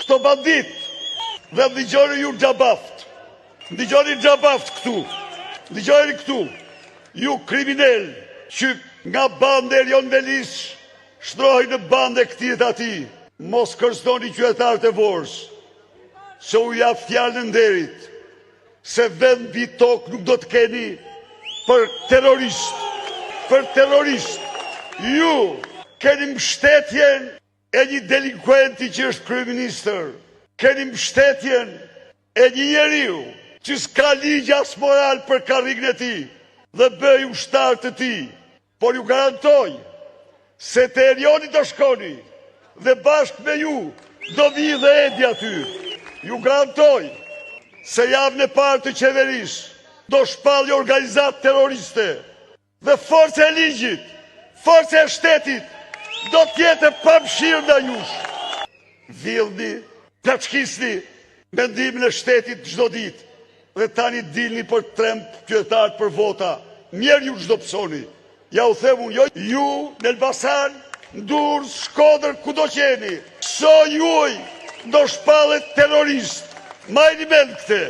Këto banditë dhe dëgjoni ju xhabaft. Dëgjoni xhabaft këtu. Dëgjoni këtu. Ju kriminelë që nga banda e Erion Velisë shndërroheni në bandë e këtij e të atij. Mos kërcënoni qytetarët e Vorës, se u jap fjalën e nderit, se vend mbi tokë nuk do të keni për terroristë, për terroristë. Ju keni mbështetjen e një delinkuenti që është kryeministër, keni mbështetjen e një njeriu që s'ka ligj as moral për karrigen e tij dhe bëj ushtarë të tij, por ju garantoj se te Erioni do shkoni dhe bashkë me ju do vijë dhe Edi aty. Ju garantoj se javën e parë të qeverisë do shpalli organizatë terroriste dhe forca e ligjit, forca e shtetit do të jetë e pamëshirë ndaj jush. Vidhni, plaçkisni me ndihmën e shtetit çdo ditë dhe tani dilni për të tremb qytetarët për vota. Mjerë ju ç'do pësoni. Ja u them unë, jo ju në Elbasan, në Durrës, Shkodër, kudo që jeni. Soji juaj do shpallet terrorist. Mbajeni mend këtë.